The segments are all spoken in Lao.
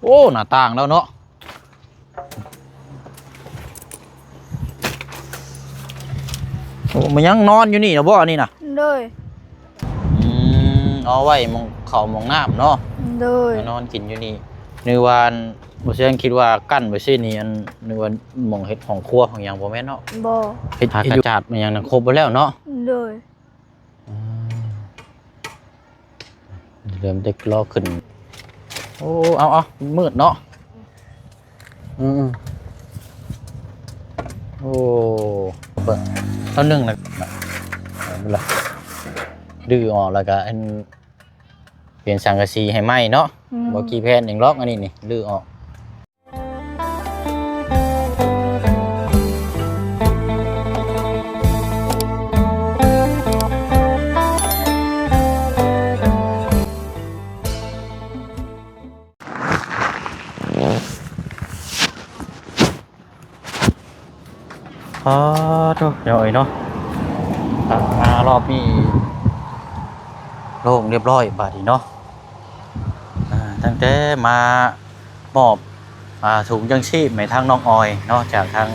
ໂອ້ ໜ້າຕ່າງແລ້ວເນາະ. ໂອ້ ມັນຍັງນອນຢູ່ນີ້ນະບໍ່ ອັນນີ້ນະ? ໂດຍ. ອືມ ເອົາໄວ້ໝ່ອງເຂົ້າໝ່ອງນ້ຳເນາະ. ໂດຍ. ມານອນກິນຢູ່ນີ້. ນຶກວ່າອັນ ບໍ່ເຊື່ອ ຄິດວ່າກັ້ນໄວ້ຊີ້ນີ້ ອັນ ນຶກວ່າໝ່ອງເຮັດຫ້ອງຄົວຫ້ອງຫຍັງ ບໍ່ແມ່ນເນາະ? ບໍ່. ເຮັດ ເຮັດຢູ່ ຜ້າກະຈາດ ແມ່ນຫຍັງນັ້ນ ຄົບເບິດແລ້ວເນາະ. ໂດຍ. ອ່າ ເລີ່ມເດັກລໍຂຶ້ນ. ໂອ້ ເອົາ ເອົາ ມືດເນາະ. ອືມ ໂອ້ ເບິ່ງ ເອົາໜຶ່ງນະ ເອົາໄປລະ ຮື້ອອກ ແລ້ວກະອັນ ປ່ຽນສັງກະສີໃຫ້ໃໝ່ເນາະ. ອືມ ບໍ່ກີ່ແຜ່ນຫຍັງຫຼອກ ອັນນີ້ນີ້ ຮື້ອອກ. ອໍ ໂທ້ ເຈົ້າເອີຍເນາະ ມາຮອບນີ້ໂລ່ງຮຽບຮ້ອຍບາດນີ້ເນາະ. ອ່າ ຕັ້ງແຕ່ມາມອບ ອ່າ ຖົງຍັງຊີບໃຫ້ທາງນ້ອງອອຍເນາະ ຈາກທາງ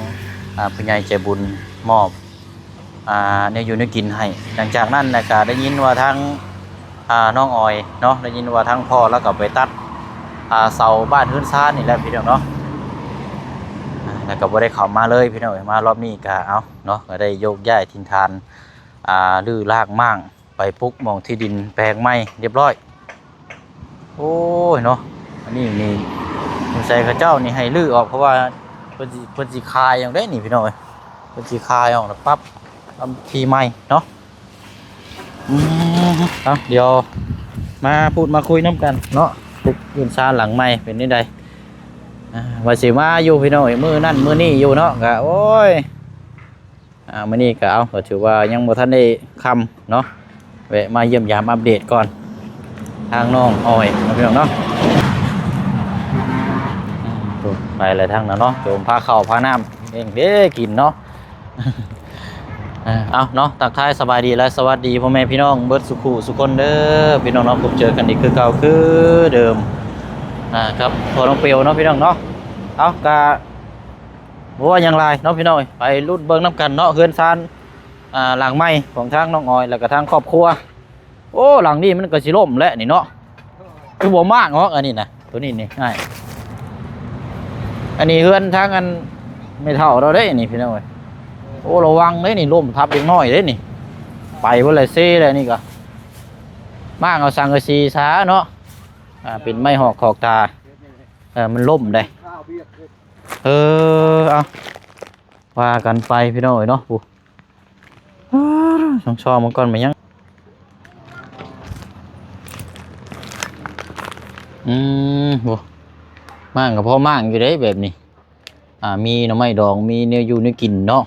ອ່າ ຜູ້ໃຫຍ່ໃຈບຸນມອບ ອ່າ ແນວຢູ່ແນວກິນໃຫ້. ຫຼັງຈາກນັ້ນນະກະໄດ້ຍິນວ່າທາງ ອ່າ ນ້ອງອອຍເນາະ ໄດ້ຍິນວ່າທາງພໍ່ລາວກໍໄປຕັດ ອ່າ ເສົາບ້ານເຮືອນຊານນີ້ແຫຼະພີ່ນ້ອງເນາະ. ອ່າ ແລ້ວກໍບໍ່ໄດ້ເຂົ້າມາເລີຍພີ່ນ້ອງເອີຍ ມາຮອບນີ້ກະເອົາເນາະ ກໍໄດ້ໂຍກຍ້າຍຖິ່ນຖານ ອ່າ ຮື້ລ້າງມ້າງ ໄປປຸກໝ່ອງທີ່ດິນແປງໃໝ່ຮຽບຮ້ອຍ. ໂອ້ຍເນາະ ອັນນີ້ນີ້ ສົງໄສເຂົາເຈົ້ານີ້ໃຫ້ຮື້ອອກ ເພາະວ່າເພິ່ນຊິ ເພິ່ນຊິຂາຍຫຍັງເດ້ນີ້ພີ່ນ້ອງເອີຍ ເພິ່ນຊິຂາຍອອກແລ້ວປັບທຳທີ່ໃໝ່ເນາະ. ອືມ ເອົາ ດຽວມາພູດມາຄຸຍນຳກັນເນາະ ປຸກເຮືອນຊານຫຼັງໃໝ່ເປັນແນວໃດ. ອ່າ ວ່າຊິມາຢູ່ພີ່ນ້ອງເອີຍ ມື້ນັ້ນມື້ນີ້ຢູ່ເນາະ ກະ ໂອ້ຍ ອ່າ ມື້ນີ້ກໍ ເອົາ ກໍຖືວ່າຍັງບໍ່ທັນໄດ້ຄ່ຳເນາະ ແວະມາຢ້ຽມຢາມອັບເດດກ່ອນ ທາງນ້ອງອອຍເນາະ ພີ່ນ້ອງເນາະ. ໂອ້ ໄປແລ້ວທາງນັ້ນເນາະ ໂຈມພາເຂົ້າພານ້ຳເອງເດ້ກິນເນາະ. ເອົາເນາະ ທັກທາຍສະບາຍດີ ແລະ ສະຫວັດດີພໍ່ແມ່ພີ່ນ້ອງເບິດສູ່ຄູ່ສູ່ຄົນເດີ ພີ່ນ້ອງເນາະ. ພົບເຈີກັນອີກຄືເກົ່າຄືເດີມ ອ່າ ກັບພໍ່ນ້ອງເປວເນາະ ພີ່ນ້ອງເນາະ. ເອົາ ກະ ບໍ່ວ່າຫຍັງຫຼາຍເນາະພີ່ນ້ອງເອີຍ ໄປລຸ້ນເບິ່ງນຳກັນເນາະ ເຮືອນຊານ ອ່າ ຫຼັງໃໝ່ຂອງທາງນ້ອງອອຍ ແລ້ວກໍທາງຄອບຄົວ. ໂອ້ ຫຼັງນີ້ມັນກໍຊິລົ້ມແຫຼະນີ້ເນາະ ຄືບໍ່ມ້າງອອກ ອັນນີ້ນະ ໂຕນີ້ນີ້ອ້າຍ ອັນນີ້ເຮືອນທາງອັນແມ່ເຖົ້າລາວເດ້ນີ້ພີ່ນ້ອງເອີຍ. ໂອ້ ລະວັງເດ້ນີ້ ລົ້ມທັບເດັກນ້ອຍເດ້ນີ້ ໄປເບິດແລ້ວເຊແລ້ວນີ້ກໍ ມ້າງເອົາສັງກະສີຊາເນາະ ອ່າ ເປັນໄມ້ຫອກຂອກຕາ ເອີ ມັນລົ້ມເດ້. ເອີ ເອົາ ວ່າກັນໄປພີ່ນ້ອງເອີຍເນາະ ຜູ້ ອ່າ ຊ່ອງໆ ມັນກ່ອນ ແມ່ນຫຍັງ ອືມ ໂອ້ ມ້າງກໍພໍມ້າງຢູ່ເດ້ແບບນີ້ ອ່າ ມີໜໍ່ໄມ້ດອງ ມີແນວຢູ່ແນວກິນເນາະ.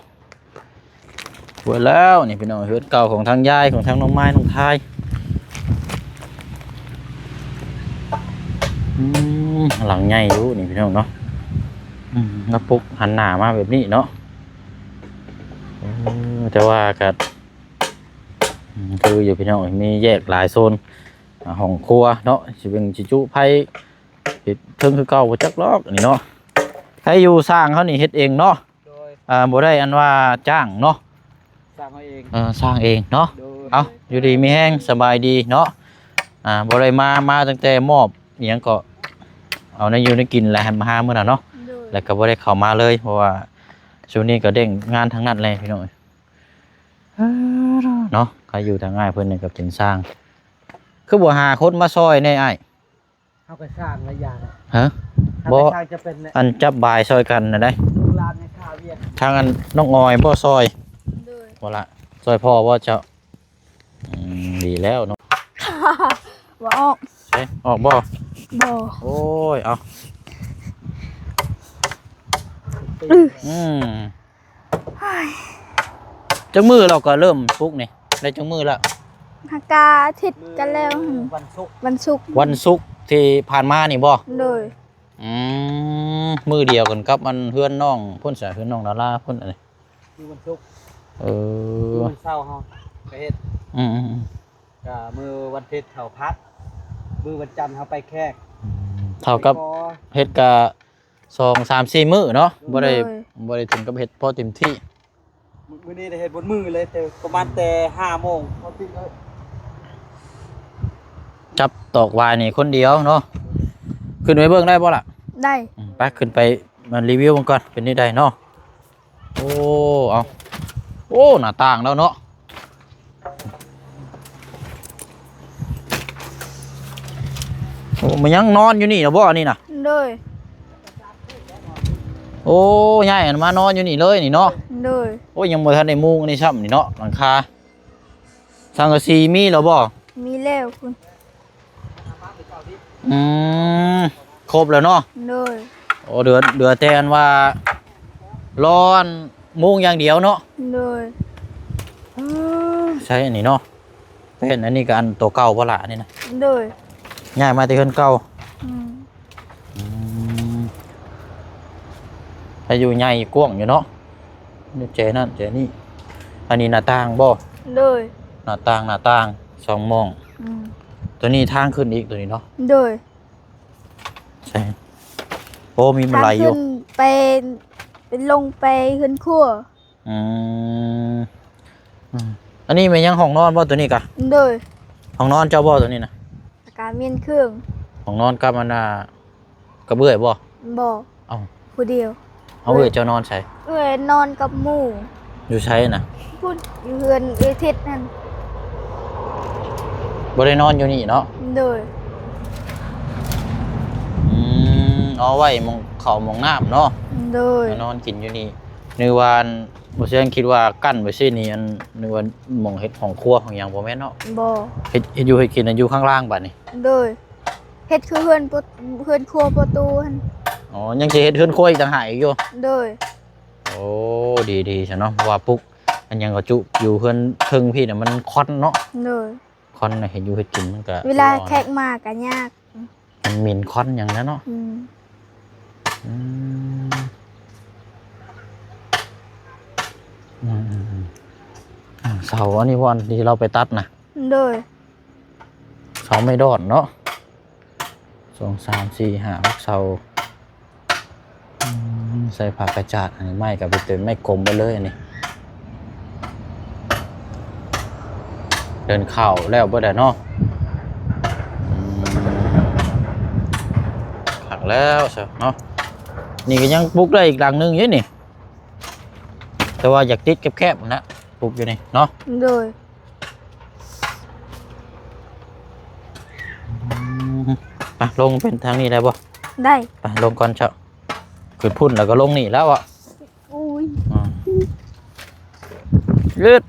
ເບິດແລ້ວນີ້ພີ່ນ້ອງ ເຮືອນເກົ່າຂອງທາງຍາຍ ຂອງທາງນ້ອງມາຍ ນ້ອງທາຍ. ອືມ ຫຼັງໃຫຍ່ຢູ່ນີ້ພີ່ນ້ອງເນາະ. ອືມ ມາປຸກຫັນໜ້າມາແບບນີ້ເນາະ. ເອີ ແຕ່ວ່າກໍ ອືມ ຄືຢູ່ພີ່ນ້ອງ ມີແຍກຫຼາຍໂຊນ ອ່າ ຫ້ອງຄົວເນາະ ຊິເປັນຊິຈຸໄຟ ເຮັດເທິງຄືເກົ່າບໍ່ຈັກດອກ ອັນນີ້ເນາະ. ໃຜຢູ່ ຊ່າງເຮົານີ້ເຮັດເອງເນາະ. ໂດຍ ອ່າ ບໍ່ໄດ້ອັນວ່າຈ້າງເນາະ ສ້າງເຮົາເອງ ເອີ ສ້າງເອງເນາະ. ໂດຍ ເອົາ ຢູ່ດີມີແຮງ ສະບາຍດີເນາະ. ອ່າ ບໍ່ໄດ້ມາ ມາຕັ້ງແຕ່ມອບອີ່ຫຍັງເກາະ ເອົາແນວຢູ່ແນວກິນ ແລ້ວໃຫ້ມາຫາມື້ນັ້ນເນາະ. ໂດຍ ແລ້ວກໍບໍ່ໄດ້ເຂົ້າມາເລີຍ ເພາະວ່າຊ່ວງນີ້ກໍເດ້ງງານທັງນັ້ນແຫຼະພີ່ນ້ອງເອີຍ ເນາະ. ໃຜຢູ່ທາງອ້າຍເພິ່ນນີ້ກໍເປັນຊ່າງ ຄືບໍ່ຫາຄົນມາຊ່ອຍແດ່ອ້າຍ? ເຮົາກໍສ້າງຫຼາຍຢ່າງ. ຮະ? ເຮົາກໍ ບໍ່ ສ້າງຈະເປັນແຫຼະ ອັນຈັບບາຍຊ່ອຍກັນນະໄດ໋. ລູກຫຼານໃຫ້ຂ້າວຽກ ທາງອັນນ້ອງອອຍບໍ່ຊ່ອຍ? ໂດຍ ບໍ່ລະ ຊ່ອຍພໍ່ບໍ່ເຈົ້າ? ອືມ ດີແລ້ວເນາະ. ບໍ່ອອກ. ເອີ ອອກບໍ່? ບໍ່. ໂອ້ຍ ເອົາ ອືມ ອືມ ໂອ້ຍ ຈັກມື້ລາວກໍເລີ່ມປຸກນີ້ ໄດ້ຈັກມື້ລະ? ຫາກາອາທິດກັນແລ້ວ. ວັນສຸກ ວັນສຸກ ວັນສຸກທີ່ຜ່ານມານີ້ບໍ່? ໂດຍ. ອືມ ມື້ດຽວກັນກັບອັນເຮືອນນ້ອງພຸ້ນສະ ເຮືອນນ້ອງດາລາພຸ້ນ ອັນນີ້ ມື້ວັນສຸກ. ເອີ ມື້ວັນເສົາເຮົາໄປເຮັດ. ອືມໆໆ ກະມື້ວັນທິດເຂົາພັກ ມື້ວັນຈັນເຮົາໄປແຂກ. ອືມ ເທົ່າກັບເຮັດກະສອງສາມສີ່ມື້ເນາະ ບໍ່ໄດ້ ໂດຍ ບໍ່ໄດ້ເຖິງກັບເຮັດພໍເຕັມທີ່. ມື້ນີ້ໄດ້ເຮັດເບິດມື້ເລີຍ ແຕ່ປະມານແຕ່ຫ້າໂມງພໍຕິດເລີຍ. ຈັບຕອກຫວາຍນີ້ຄົນດຽວເນາະ. ຂຶ້ນໄປເບິ່ງໄດ້ບໍ່ລະ? ໄດ້. ອືມ ໄປ ຂຶ້ນໄປມາຣີວິວເບິ່ງກ່ອນ ເປັນແນວໃດເນາະ. ໂອ້ ເອົາ ໂອ້ ໜ້າຕ່າງແລ້ວເນາະ. ໂອ້ ມາຍັງນອນຢູ່ນີ້ລະບໍ່ ອັນນີ້ນະ? ໂດຍ. ໂອ້ ຍ້າຍອັນມານອນຢູ່ນີ້ເລີຍນີ້ເນາະ? ໂດຍ. ໂອ້ຍ ຍັງບໍ່ທັນໄດ້ມຸງອັນນີ້ຊ້ຳນີ້ເນາະ ຫຼັງຄາ ສັງກະສີມີແລ້ວບໍ່? ມີແລ້ວພຸ້ນ. ອືມ ຄົບແລ້ວເນາະ? ໂດຍ. ໂອ້ ເຫຼືອ ເຫຼືອແຕ່ອັນວ່າລໍອັນມຸງຢ່າງດຽວເນາະ? ໂດຍ. ເອີ ໃຊ້ອັນນີ້ເນາະ ແປ້ນອັນນີ້ກະອັນໂຕເກົ່າບໍ່ລະ ອັນນີ້ນະ? ໂດຍ. ຍ້າຍມາແຕ່ເຮືອນເກົ່າ? ອືມ. ອືມ ອາຍຸໃຫຍ່ກວ້າງຢູ່ເນາະ ແຈນັ້ນແຈນີ້. ອັນນີ້ໜ້າຕ່າງບໍ່? ໂດຍ. ໜ້າຕ່າງ ໜ້າຕ່າງສອງໝ່ອງ. ອືມ ໂຕນີ້ທາງຂຶ້ນອີກ ໂຕນີ້ເນາະ? ໂດຍ. ໃຊ່ ໂອ້ ມີບັນໄດຢູ່ ທາງຂຶ້ນໄປ ໄປລົງໄປເຮືອນຄົວ. ອືມ ອືມ ອັນນີ້ແມ່ນຫຍັງ ຫ້ອງນອນບໍ່ໂຕນີ້ກະ? ໂດຍ. ຫ້ອງນອນເຈົ້າບໍ່ໂຕນີ້ນະ? ກະແມ່ນເຄື່ອງ ຫ້ອງນອນກັບອັນນ່າ ກັບເອື້ອຍບໍ່? ບໍ່. ເອົ້າ ຜູ້ດຽວ. ເອົາ ເອື້ອຍເຈົ້ານອນໃສ? ເອື້ອຍນອນກັບໝູ່. ຢູ່ໃສນະ? ພຸ້ນ ຢູ່ເຮືອນເອື້ອຍເທັດຫັ້ນ. ບໍ່ໄດ້ນອນຢູ່ນີ້ເນາະ? ໂດຍ. ອືມ ເອົາໄວ້ໝ່ອງເຂົ້າໝ່ອງນ້ຳເນາະ? ໂດຍ. ມານອນກິນຢູ່ນີ້ ນຶກວ່າອັນ ບໍ່ເຊື່ອ ຄິດວ່າກັ້ນໄວ້ຊີ້ນີ້ ອັນ ນຶກວ່າໝ່ອງເຮັດຫ້ອງຄົວຫ້ອງຫຍັງ ບໍ່ແມ່ນເນາະ? ບໍ່. ເຮັດ ເຮັດຢູ່ເຮັດກິນຢູ່ຂ້າງລ່າງບາດນີ້? ໂດຍ. ເຮັດຄືເຮືອນປະ ເຮືອນຄົວປະຕູຫັ້ນ. ອໍ ຍັງຊິເຮັດເຮືອນຄົວອີກຕ່າງຫາກອີກຢູ່? ໂດຍ. ໂອ້ ດີໆ ຊະເນາະ ເພາະວ່າປຸກອັນຫຍັງກະຈຸຢູ່ເຮືອນເທິງພີ້ນະ ມັນຄວັນເນາະ? ໂດຍ. ຄວັນນະ ເຮັດຢູ່ເຮັດກິນມັນກະ ເວລາແຂກມາກະຍາກ ມັນເໝັນຄວັນຫຍັງນະເນາະ? ອືມ ອືມ ອືມ ອືມ ອືມ ເສົາອັນນີ້ບ່ອນທີ່ເຮົາໄປຕັດນະ? ໂດຍ. ເສົາໄມ້ດອນເນາະ ສອງ ສາມ ສີ່ ຫ້າ ຫົກ ເສົາ. ອືມ ໃສ່ຜ້າກະຈາດ ອັນນີ້ໄມ້ກະເປັນໄມ້ກົມເບິດເລີຍ ອັນນີ້ເດີ່ນເຂົ້າແລ້ວເບິດແລ້ວເນາະ. ອືມ ຄັກແລ້ວຊະເນາະ. ນີ້ກະຍັງປຸກໄດ້ອີກຫຼັງໜຶ່ງຢູ່ນີ້ ແຕ່ວ່າຢາກຕິດແຄບໆ ຫັ້ນນະ ປຸກຢູ່ນີ້ເນາະ. ໂດຍ. ອືມ ໄປ ລົງເປັນທາງນີ້ໄດ້ບໍ່? ໄດ້. ໄປ ລົງກ່ອນເຈົ້າ ຂຶ້ນພຸ້ນແລ້ວກະລົງນີ້ແລ້ວເບາະ? ໂອ້ຍ ອືມ ເອີດ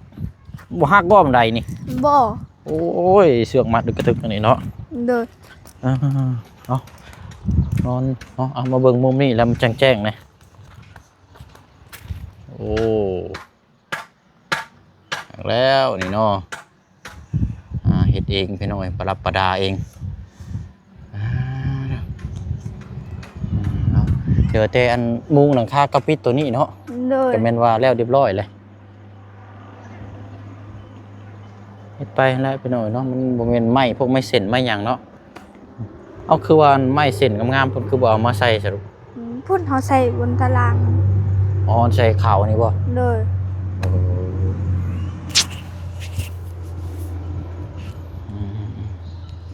ບໍ່ຫັກບໍ່ບັນໄດນີ້? ບໍ່. ໂອ້ຍ ເຊືອກມັດກະຕຶກອັນນີ້ເນາະ. ໂດຍ. ອ່າ ເອົາ ນອນເນາະ ເອົາ ມາເບິ່ງມຸມນີ້ແລ້ວມັນແຈ້ງໆ ແນ່. ໂອ້ ແລ້ວນີ້ເນາະ ອ່າ ເຮັດເອງພີ່ນ້ອງເອີຍ ປະດັບປະດາເອງ. ອ່າ ເນາະ ເຫຼືອແຕ່ອັນມຸງຫຼັງຄາກະປິດໂຕນີ້ເນາະ. ໂດຍ. ກະແມ່ນວ່າແລ້ວຮຽບຮ້ອຍແລ້ວ ເຮັດໄປຫັ້ນແຫຼະພີ່ນ້ອງເນາະ ມັນບໍ່ແມ່ນໄມ້ ພວກໄມ້ເສັ້ນໄມ້ຫຍັງເນາະ. ເອົາ ຄືວ່າໄມ້ເສັ້ນງາມໆ ເພິ່ນຄືບໍ່ເອົາມາໃສ່ຊະລູກ? ອືມ ພຸ້ນເຮົາໃສ່ບົນຕາລາງ. ອໍ ໃສ່ຂາວນີ້ບໍ່? ໂດຍ. ໂອ້ ອືມ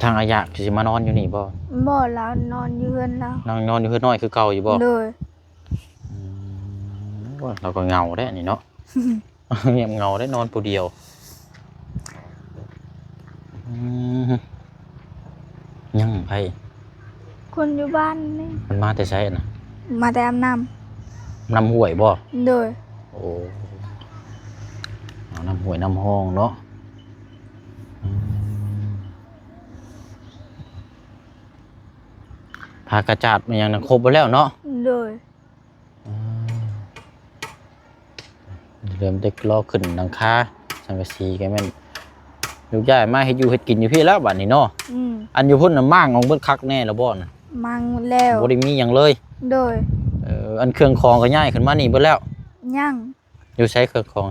ທາງອາຍະຊິມານອນຢູ່ນີ້ບໍ່? ບໍ່ ລາວນອນຢູ່ເຮືອນລາວ. ນອນ ນອນຢູ່ເຮືອນນ້ອຍຄືເກົ່າຢູ່ບໍ່? ໂດຍ. ອືມ ໂອ້ຍ ລາວກະເຫງົາແທ້ນີ້ເນາະ. ງຽບເຫງົາໄດ້ ນອນຜູ້ດຽວ. ອືມ ຍັງໃຜ? ຄົນຢູ່ບ້ານນີ້. ມັນມາແຕ່ໃສນະ? ມາແຕ່ອຳນ້ຳ. ນ້ຳຫ້ວຍບໍ່? ໂດຍ. ໂອ້ ເອົານ້ຳຫ້ວຍນ້ຳຮ່ອງເນາະ. ອືມ ຜ້າກະຈາດແມ່ນຫຍັງນະ ຄົບເບິດແລ້ວເນາະ? ໂດຍ. ອ່າ ເລີ່ມແຕ່ລໍຂຶ້ນຫຼັງຄາ ສັງກະສີກະແມ່ນ ລູກຍ້າຍມາເຮັດຢູ່ເຮັດກິນຢູ່ພີ້ແລ້ວບາດນີ້ເນາະ. ອືມ ອັນຢູ່ພຸ້ນນະມ້າງອອກເບິດຄັກແນ່ລະບໍ່ນະ? ມ້າງໝົດແລ້ວ ບໍ່ໄດ້ມີຫຍັງເລີຍ. ໂດຍ. ເອີ ອັນເຄື່ອງຂອງກະຍ້າຍຂຶ້ນມານີ້ເບິດແລ້ວ? ຍັງ. ຢູ່ໃສເຄື່ອງຂອງ?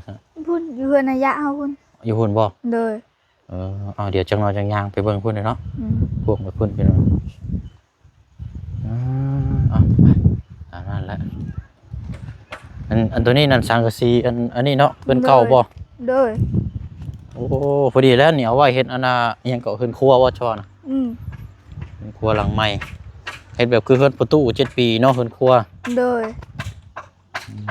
ພຸ້ນ ຢູ່ເຮືອນອາຍະເຮົາພຸ້ນ. ຢູ່ພຸ້ນບໍ່? ໂດຍ. ເອີ ເອົາ ດຽວຈັກໜ້ອຍຈັ່ງຍ່າງໄປເບິ່ງພຸ້ນເດີເນາະ. ອືມ ພວກໄປພຸ້ນພີ່ນ້ອງ. ອືມ ເອົາໄປຕາມນັ້ນແຫຼະ. ອັນ ອັນໂຕນີ້ນັ້ນສັງກະສີ ອັນ ອັນນີ້ເນາະ ເຮືອນເກົ່າບໍ່? ໂດຍ ໂດຍ. ໂອ້ ພໍດີແລ້ວນີ້ ເອົາໄວ້ເຮັດອັນນ່າ ອີ່ຫຍັງເກາະ ເຮືອນຄົວບໍ່ ເຈົ້ານະ? ອືມ ເຮືອນຄົວຫຼັງໃໝ່ ເຮັດແບບຄືເຮືອນປະຕູເຈັດປີເນາະ ເຮືອນຄົວ. ໂດຍ ອືມ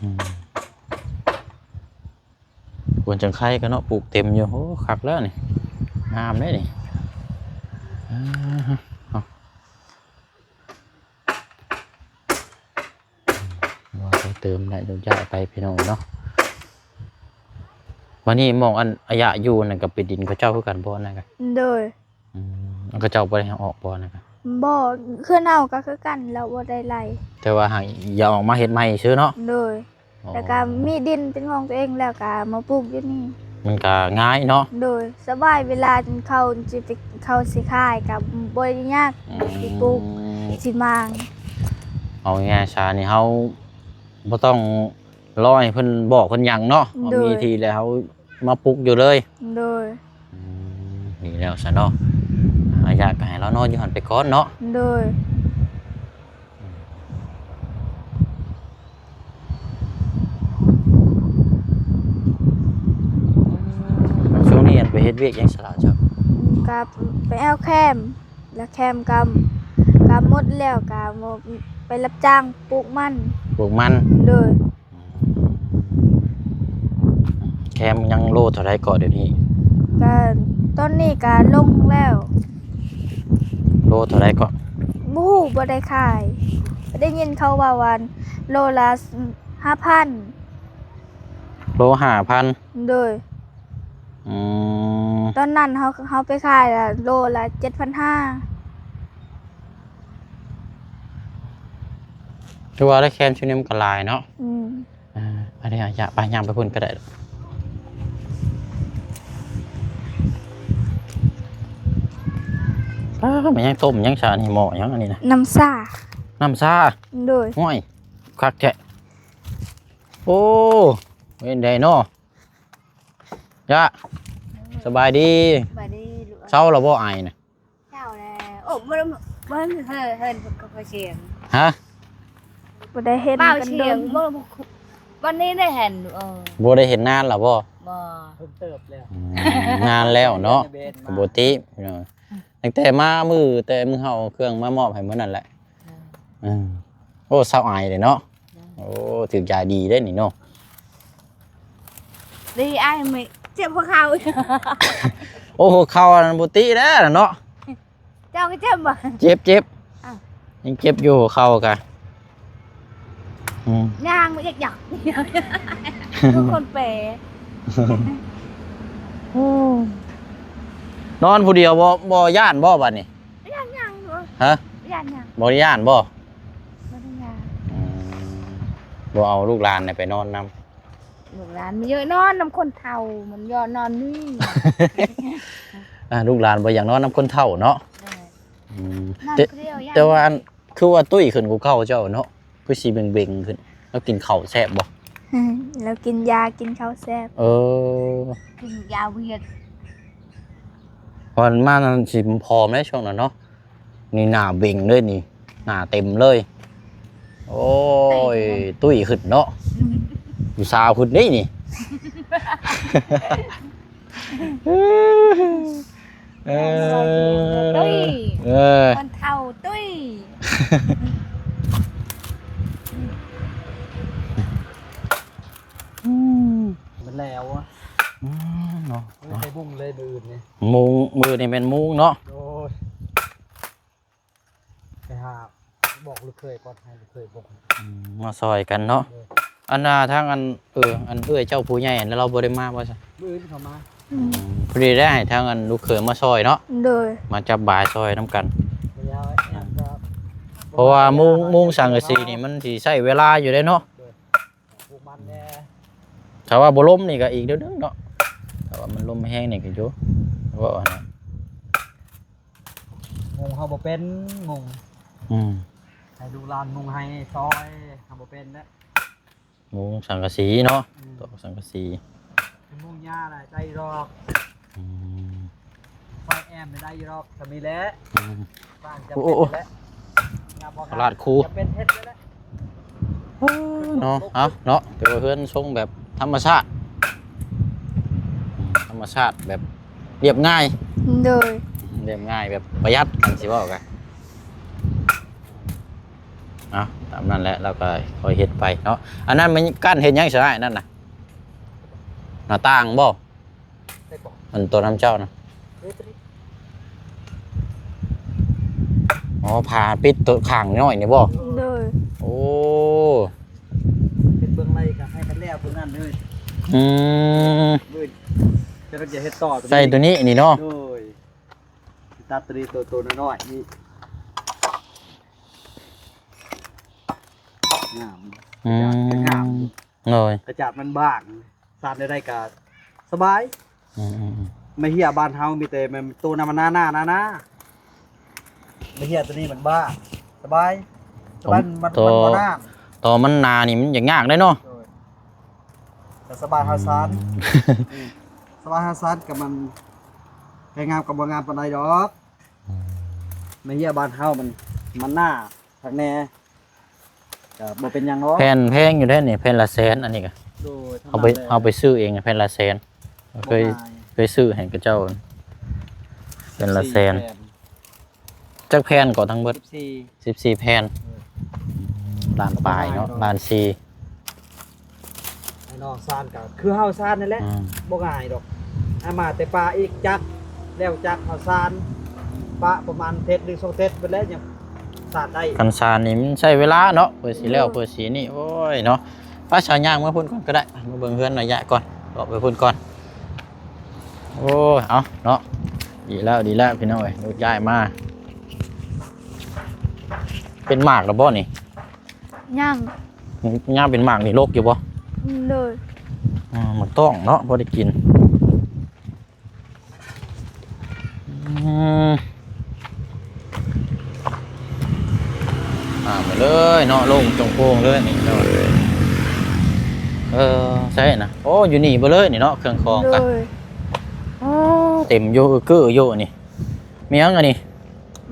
ອືມ. ຄວນຈັງໄຄກໍເນາະ ປູກເຕັມຢູ່. ໂອ້ ຄັກແລ້ວນີ້ ງາມເດ້ນີ້. ອາ ເອົາ ວ່າໄປເຕີມໄດ້ ຢາກໄປພີ່ນ້ອງເນາະ. ບັດນີ້ໝ່ອງອັນອາຍະຢູ່ນັ້ນກໍເປັນດິນເຂົາເຈົ້າຄືກັນບໍ່ ອັນນັ້ນກະ? ໂດຍ. ອືມ ເຂົາເຈົ້າບໍ່ໄດ້ເອົາອອກບໍ່ ອັນນັ້ນກະ? ບໍ່ ເຮືອນເຮົາກໍຄືກັນ ລາວບໍ່ໄດ້ໄລ່ ແຕ່ວ່າຫາກຢາກອອກມາເຮັດໃໝ່ຊື່ເນາະ. ໂດຍ. ອໍ ແລ້ວກໍມີດິນເປັນຂອງຕົວເອງ ແລ້ວກໍມາປູກຢູ່ນີ້ ມັນກໍງ່າຍເນາະ. ໂດຍ ສະບາຍ ເວລາເຂົາຊິໄປ ເຂົາຊິຂາຍກໍບໍ່ໄດ້ຍາກ. ອືມ ຊິປູກ ຊິໝ່າງ ເອົາງ່າຍໆຊະນີ້ ເຮົາບໍ່ຕ້ອງລໍໃຫ້ເພິ່ນບອກເພິ່ນຫຍັງເນາະ. ໂດຍ. ເຮົາມີທີ່ແລ້ວ ເຮົາ ມາປຸກຢູ່ເລີຍ. ໂດຍ. ອືມ ດີແລ້ວຊະເນາະ ອາຍະກໍໃຫ້ລາວນອນຢູ່ຫັ້ນໄປກ່ອນເນາະ. ໂດຍ. ອືມ ຊ່ວງນີ້ອັນໄປເຮັດວຽກຫຍັງຊະລະເຈົ້າ? ກັບໄປເອົາແຄມ ແລ້ວແຄມກໍ ກໍໝົດແລ້ວ ກໍໄປຮັບຈ້າງປູກມັນ. ປູກມັນ. ໂດຍ. ແຄມຍັງໂລເທົ່າໃດເກາະດຽວນີ້? ກະຕອນນີ້ກະລົງແລ້ວ. ໂລເທົ່າໃດເກາະ? ບໍ່ຮູ້ ບໍ່ໄດ້ຂາຍ. ໄດ້ຍິນເຂົາເວົ້າວ່າໂລລະຫ້າພັນ. ໂລຫ້າພັນ? ໂດຍ. ອືມ ຕອນນັ້ນເຮົາ ເຮົາໄປຂາຍລະໂລລະເຈັດພັນຫ້າ. ຄືວ່າໄດ້ແຄມຊຸດນີ້ມັນກໍຫຼາຍເນາະ. ອືມ ອ່າ ອັນນີ້ ຢ່າ ໄປ ຍ່າງໄປພຸ້ນກໍໄດ້. ປ້າ ມັນຍັງຕົ້ມ ຍັງຊາ ອັນນີ້ໝໍ້ຫຍັງອັນນີ້ນະ? ນ້ຳຊາ. ນ້ຳຊາ? ໂດຍ. ໂອ້ຍ ຄັກແທ້. ໂອ້ ເປັນໃດເນາະ? ຍະ ສະບາຍດີ. ສະບາຍດີລູກ. ເຊົາແລ້ວບໍ່ ໄອນະ? ເຊົາແລ້ວ. ໂອ້ ບໍ່ໄດ້ ບໍ່ເຫັນ ເຫັນກັບເຂົາສຽງ. ຮະ? ບໍ່ໄດ້ເຫັນກັນດົນ. ບໍ່ ວັນນີ້ໄດ້ເຫັນ. ເອີ ບໍ່ໄດ້ເຫັນນານແລ້ວບໍ່? ບໍ່. ເພິ່ນເຕີບແລ້ວ. ອືມ ນານແລ້ວເນາະ. ກໍບໍ່ຕິ ພີ່ນ້ອງ. ຕັ້ງແຕ່ມາມື້ ແຕ່ມື້ເຮົາເອົາເຄື່ອງມາມອບໃຫ້ມື້ນັ້ນແຫຼະ. ເອີ ເອີ ໂອ້ ເຊົາໄອເດ້ເນາະ. ໂອ້ ຖືກຢາດີເດ້ນີ້ເນາະ. ດີອ້າຍ ເຈັບຫົວເຂົ່າ. ໂອ້ ຫົວເຂົ່າອັນນັ້ນບໍ່ຕິແລ້ວເນາະ. ເຈົ້າກໍເຈັບບໍ່? ເຈັບ ເຈັບ. ອ້າວ ຍັງເຈັບຢູ່ຫົວເຂົ່າກະ. ອືມ ຍ່າງບໍ່ຢາກ ຢາກ ຄືຄົນແປ. ໂອ້ ນອນຜູ້ດຽວບໍ່ ບໍ່ຢ້ານບໍ່ບັດນີ້? ຢ້ານຫຍັງ? ຮະ? ຢ້ານຫຍັງ? ບໍ່ໄດ້ຢ້ານບໍ່? ບໍ່ໄດ້ຢ້ານ. ອືມ ບໍ່ເອົາລູກຫຼານໄປນອນນຳ? ລູກຫຼານມັນເຍາະນອນນຳຄົນເຖົ້າ ມັນເຍາະນອນນີ້. ອ່າ ລູກຫຼານບໍ່ຢາກນອນນຳຄົນເຖົ້າເນາະ. ເອີ ອືມ ນອນ ແຕ່ ຜູ້ດຽວຢ້ານ. ແຕ່ວ່າອັນ ຄືວ່າຕຸ້ຍຂຶ້ນກວ່າເກົ່າເຈົ້າເນາະ ຄືຊິເບັງໆຂຶ້ນ. ລາວກິນເຂົ້າແຊບບໍ່? ລາວກິນຢາ ກິນເຂົ້າແຊບ. ເອີ ກິນຢາວຽດ. ຜ່ານມານັ້ນຊິຜອມໃດຊ່ວງນັ້ນເນາະ. ນີ້ໜ້າເບັງເລີຍນີ້ ໜ້າເຕັມເລີຍ. ໂອ້ຍ ຕຸ້ຍຂຶ້ນເນາະ. ອືມ ຜູ້ສາວຂຶ້ນເດ້ນີ້. ເອີ ຕຸ້ຍ ເອີ ຄົນເຖົ້າຕຸ້ຍ. ອືມ ມັນແລ້ວອະ. ອືມ ເນາະ ໄປມຸງເລີຍມື້ອື່ນນີ້. ມຸງ ມື້ນີ້ແມ່ນມຸງເນາະ. ໂອ້ຍ ໄປຫາບອກລູກເຂີຍກ່ອນ ໃຫ້ລູກເຂີຍບົກ. ອືມ ມາຊ່ອຍກັນເນາະ. ໂດຍ. ອັນນ່າ ທາງອັນ ເອີ ອັນເອື້ອຍເຈົ້າຜູ້ໃຫຍ່ນັ້ນ ລາວບໍ່ໄດ້ມາບໍ່ຊະ? ມື້ອື່ນເຂົາມາ. ອືມ ພໍດີໄດ້ໃຫ້ທາງອັນລູກເຂີຍມາຊ່ອຍເນາະ. ໂດຍ. ມາຈັບບາຍຊ່ອຍນຳກັນ. ເພາະວ່າມຸງ ມຸງສັງກະສີນີ້ມັນຊິໃຊ້ເວລາຢູ່ເດ້ເນາະ. ໂດຍ. ປູກມັນແດ່. ຖ້າວ່າບໍ່ລົມນີ້ກໍອີກແນວໜຶ່ງເນາະ ຖ້າວ່າມັນລົມແຮງນີ້ກໍຢູ່ ເວົ້າຫັ້ນນະ. ມຸງເຮົາບໍ່ເປັນ ມຸງ. ອືມ ໃຫ້ລູກຫຼານມຸງໃຫ້ຊ່ອຍ ເຮົາບໍ່ເປັນເດ້. ມຸງສັງກະສີເນາະ. ອືມ ຕອກສັງກະສີ. ມຸງຫຍ້າລະໄດ້ດອກ. ອືມ ແມ່ນໄດ້ຢູ່ດອກ ກໍມີແຫຼະ ອືມ ສ້າງຈຳ ໂອ້ ເປັນແຫຼະ ຕະຫຼາດຄູ ຈຳເປັນເຮັດແຫຼະ ເອີ ເນາະ ເອົາເນາະ ແຕ່ວ່າເຮືອນຊົງແບບທຳມະຊາດ ທຳມະຊາດແບບລຽບງ່າຍ ໂດຍ ລຽບງ່າຍແບບປະຢັດ ຄັນຊິເວົ້າກະ ເອົາ ຕາມນັ້ນແຫຼະ ລາວກໍຄ່ອຍເຮັດໄປເນາະ ອັນນັ້ນມັນກັ້ນເຮັດຫຍັງຊະອ້າຍ ນັ້ນນະ ໜ້າຕ່າງບໍ່? ໄດ້ບໍ່? ອັນຕົວນຳເຈົ້ານະ ເອີ ຕົວນີ້ ອໍ ຜ້າປິດຕົວຂ້າງນ້ອຍນີ້ບໍ່? ໂດຍ ໂອ້ ເຮັດເບື້ອງໃນກໍໃຫ້ມັນແລ້ວຕົວນັ້ນເລີຍ ອືມ ເອີ ຈະເຮັດຕໍ່ຕົວນີ້ ໃສ່ຕົວນີ້ນີ້ເນາະ ໂດຍ ຕັດຕົວນີ້ ຕົວ ຕົວນ້ອຍໆນີ້ ງາມ ອືມ ງາມ ໂດຍ ກະຈາດມັນບາງ ສານໃດໆກະສະບາຍ ອືມໆໆ ໄມ້ເຫ້ຍບ້ານເຮົາມີແຕ່ແມ່ນໂຕນຳໜາໆ ໜາໆ ໄມ້ເຫ້ຍໂຕນີ້ມັນບາງ ສະບາຍ ສະບາຍ ມັນ ມັນບໍ່ໜາ ຕໍ່ມັນໜານີ້ມັນຍາກໆເດ້ເນາະ ໂດຍ ກະສະບາຍເຮົາສານ ອືມ ອືມ ສະບາຍເຮົາສານກະມັນ ແຕ່ງາມກະບໍ່ງາມປານໃດດອກ ອືມ ໄມ້ເຫ້ຍບ້ານເຮົາມັນ ມັນໜາຄັກແນ່ ກະບໍ່ເປັນຫຍັງດອກ ແຜ່ນແພງຢູ່ເດ້ນີ້ ແຜ່ນລະແສນ ອັນນີ້ກະ ໂດຍ ເຮົາໄປ ເຮົາໄປຊື້ເອງແຜ່ນລະແສນ ເຄີຍ ເຄີຍຊື້ໃຫ້ເຂົາເຈົ້າ ແຜ່ນລະແສນ ສິບສີ່ແຜ່ນ ຈັກແຜ່ນກໍທັງເບິດ? ສິບສີ່ ສິບສີ່ແຜ່ນ ເອີ ລ້ານປາຍເນາະ ລ້ານສີ່ ໃຫ້ນ້ອງສານກໍຄືເຮົາສານນັ້ນແຫຼະ ອືມ ບໍ່ງ່າຍດອກ ໃຫ້ມາແຕ່ປ່າອີກຈັກ ແລ້ວຈັກເຮົາສານ ປະປະມານເທັດໜຶ່ງສອງເທັດເບິດແລ້ວຍັງສານໄດ້ ຄັນສານນີ້ມັນໃຊ້ເວລາເນາະ ເພື່ອຊິແລ້ວ ເອີ ເພື່ອຊິນີ້ ໂອ້ຍເນາະ ໄປສາຍຍ່າງເມືອພຸ້ນກ່ອນກໍໄດ້ ມາເບິ່ງເຮືອນໄລຍະກ່ອນ ເລາະໄປພຸ້ນກ່ອນ ໂອ້ຍ ເອົາເນາະ ດີແລ້ວ ດີແລ້ວ ພີ່ນ້ອງເອີຍ ໂອ້ຍ ຍ້າຍມາ ເປັນໝາກແລ້ວບໍ່ນີ້? ຍັງ ຍາມເປັນໝາກນີ້ລົກຢູ່ບໍ່? ໂດຍ ອືມ ໝາກຕ້ອງເນາະ ພໍໄດ້ກິນ ອືມ ອ່າ ມາເລີຍເນາະ ໂລ່ງໂປ່ງເລີຍນີ້ເນາະ ເອີ ໃຊ່ນະ ໂອ້ ຢູ່ນີ້ເບິດເລີຍນີ້ເນາະ ເຄື່ອງຂອງກະ ໂດຍ ໂອ້ ເຕັມຢູ່ ອື ກຶຢູ່ນີ້ ມີຫຍັງອັນນີ້?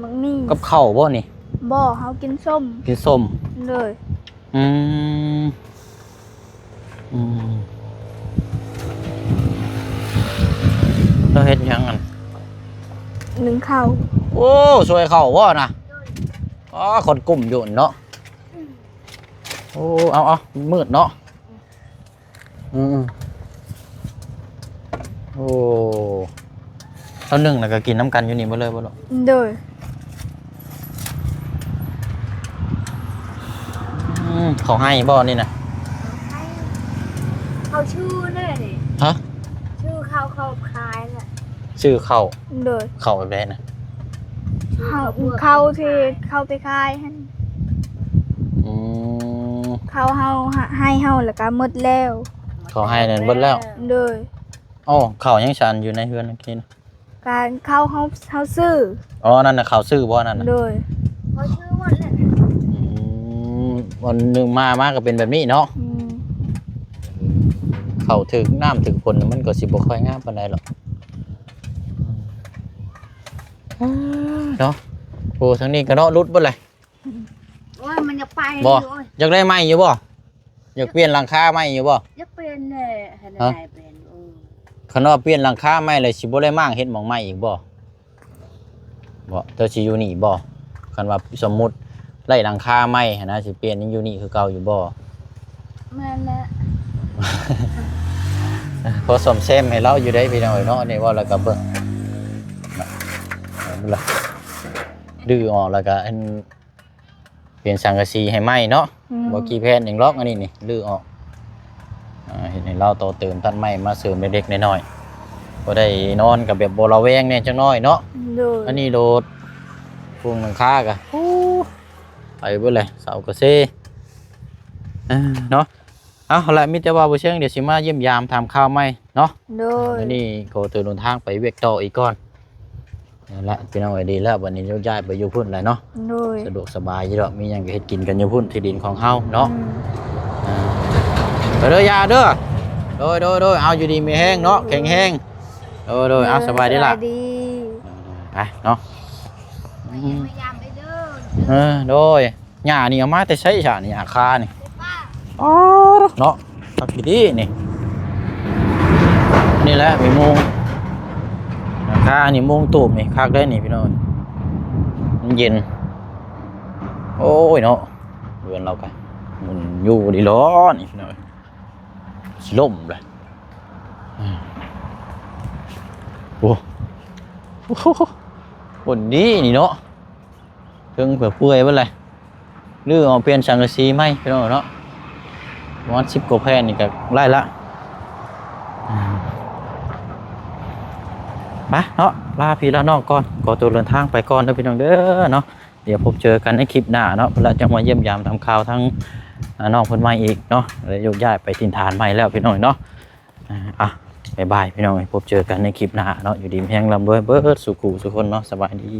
ໝາກໝີ່ ກັບເຂົ້າບໍ່ນີ້? ບໍ່ ເຮົາກິນສົ້ມ ກິນສົ້ມ ໂດຍ ອືມ ອືມ ແລ້ວເຮັດຫຍັງຫັ້ນ? ໜຶ້ງເຂົ້າ ໂອ້ ຊ່ວຍເຂົ້າບໍ່ນະ? ໂດຍ ອໍ ຄົນກຸ້ມຢູ່ເນາະ ອືມ ໂອ້ ເອົາໆ ມືດເນາະ ອືມ ໂອ້ ຕອນໜຶ່ງແລ້ວກໍກິນນຳກັນຢູ່ນີ້ເບິດເລີຍບໍ່ລູກ? ໂດຍ ອືມ ເຂົາໃຫ້ບໍ່ນີ້ນະ? ໃຫ້ ເຂົາຊື້ແນ່ນີ້ ຮະ? ຊື້ເຂົ້າ ເຂົາຂາຍແຫຼະ ຊື້ເຂົ້າ ໂດຍ ເຂົ້າແບບໃດນະ? ເຂົ້າ ເຂົ້າທີ່ ເຂົ້າທີ່ຂາຍຫັ້ນ ອືມ ເຂົ້າເຮົາໃຫ້ເຮົາແລ້ວກໍໝົດແລ້ວ ເຂົາໃຫ້ນັ້ນເບິດແລ້ວ ໂດຍ ໂອ້ ເຂົ້າຍັງຊານຢູ່ໃນເຮືອນກິນ ການເຂົ້າເຮົາ ເຮົາຊື້ ອໍ ນັ້ນນະ ເຂົ້າຊື້ບໍ່ນັ້ນນະ? ໂດຍ ເຂົາຊື້ໝົດແລ້ວນະ ອືມ ວັນໜຶ່ງມາ ມາກໍເປັນແບບນີ້ເນາະ ອືມ ເຂົ້າຖືກນ້ຳຖືກຝົນມັນກໍຊິບໍ່ຄ່ອຍງາມປານໃດດອກ ເນາະ ໂອ້ ທາງນີ້ກໍເນາະ ຫຼຸດເບິດເລີຍ ໂອ້ຍ ມັນຢາກໄປ ບໍ່ ໂອ້ຍ ຢາກໄດ້ໃໝ່ຢູ່ບໍ່? ຢາກປ່ຽນຫຼັງຄາໃໝ່ຢູ່ບໍ່? ຢາກປ່ຽນແຫຼະ ຄັນ ຮະ? ໄດ້ປ່ຽນ ໂອ້ ຄັນວ່າປ່ຽນຫຼັງຄາໃໝ່ແລ້ວ ຊິບໍ່ໄດ້ມ້າງເຮັດໝ່ອງໃໝ່ອີກບໍ່? ບໍ່ ເຈົ້າຊິຢູ່ນີ້ບໍ່? ຄັນວ່າສົມມຸດໄດ້ຫຼັງຄາໃໝ່ຫັ້ນນະ ຊິປ່ຽນຍັງຢູ່ນີ້ຄືເກົ່າຢູ່ບໍ່? ແມ່ນແຫຼະ ພໍສ້ອມແຊມໃຫ້ລາວຢູ່ໄດ໋ ພີ່ນ້ອງເອີຍເນາະ ນີ້ເວົ້າແລ້ວກໍເບິ່ງ ເອົາລະ ດື້ອອກແລ້ວກໍອັນ ເປັນສັງກະສີໃຫ້ໃໝ່ເນາະ ອືມ ບໍ່ກີ່ແຜ່ນຫຍັງຫຼອກ ອັນນີ້ນີ້ ຮື້ອອກ ອ່າ ເຮັດໃຫ້ລາວຕໍ່ເຕີມ ຕັດໄມ້ມາເສີມເລັກໆນ້ອຍໆ ພໍໄດ້ນອນກໍແບບບໍ່ລະແວງແດ່ຈັກໜ້ອຍເນາະ ໂດຍ ອັນນີ້ໂດດ ໂຄງຫຼັງຄາກະ ໂອ້ ໄປເບິດເລີຍ ເສົາກະເຊ ເອີ ເນາະ ເອົາລະ ມີແຕ່ວ່າບໍ່ເຊີງ ດຽວຊິມາຢ້ຽມຢາມຖາມຂ່າວໃໝ່ເນາະ ໂດຍ ມື້ນີ້ຂໍຕົວເດີນທາງໄປວຽກຕໍ່ອີກກ່ອນ ນັ້ນແຫຼະ ພີ່ນ້ອງເອີຍ ດີແລ້ວ ບັດນີ້ໂຍກຍ້າຍໄປຢູ່ພຸ້ນແຫຼະເນາະ ໂດຍ ສະດວກສະບາຍຢູ່ດອກ ມີຫຍັງກໍເຮັດກິນກັນຢູ່ພຸ້ນ ທີ່ດິນຂອງເຮົາເນາະ ອືມ ອ່າ ໄປເດີ ຢ່າເດີ ໂດຍ ໂດຍ ໂດຍ ເອົາ ຢູ່ດີມີແຮງເນາະ ແຂງແຮງ ໂດຍ ໂດຍ ເອົາ ສະບາຍດີລະ ສະບາຍດີ ໄປເນາະ ມາຢ້ຽມມາຢາມໄດ້ເດີ. ເອີ ໂດຍ. ຫຍ້ານີ້ເອົາມາແຕ່ໃສຊະນີ້ ຫຍ້າຄານີ້? ອໍ ເນາະ ຄັກດີໆນີ້. ນີ້ແຫຼະມີມຸງ ຫຍ້າຄານີ້ ມຸງຕູບນີ້ ຄັກໄດ໋ນີ້ພີ່ນ້ອງ ມັນເຢັນ. ໂອ້ຍເນາະ ເຮືອນລາວກະ ມັນຢູ່ດີຫຼໍນີ້ພີ່ນ້ອງ ຊິລົ້ມເລີຍ. ອືມ ໂອ້ ໂອ້ໂຫ ຄົນດີນີ້ເນາະ ເທິງເປືອຍເບິດເລີຍ. ຫຼືເອົາປ່ຽນສັງກະສີໃໝ່ພີ່ນ້ອງເນາະ ປະມານສິບກວ່າແຜ່ນນີ້ກະໄດ້ລະ. ອືມ ໄປເນາະ ລາພີ່ລານ້ອງກ່ອນ ຂໍຕົວເດີນທາງໄປກ່ອນເດີພີ່ນ້ອງເດີເນາະ. ດຽວພົບເຈີກັນໃນຄລິບໜ້າເນາະ ເວລາຈັ່ງມາຢ້ຽມຢາມຖາມຂ່າວທາງ ອາ ນ້ອງເພິ່ນໃໝ່ອີກເນາະ ໄດ້ໂຍກຍ້າຍໄປຖິ່ນຖານໃໝ່ແລ້ວພີ່ນ້ອງເນາະ. ອາ ບາຍບາຍພີ່ນ້ອງ ພົບເຈີກັນໃນຄລິບໜ້າເນາະ ຢູ່ດີມີແຮງ ລ່ຳລວຍເບິດສູ່ຜູ້ສູ່ຄົນເນາະ ສະບາຍດີ.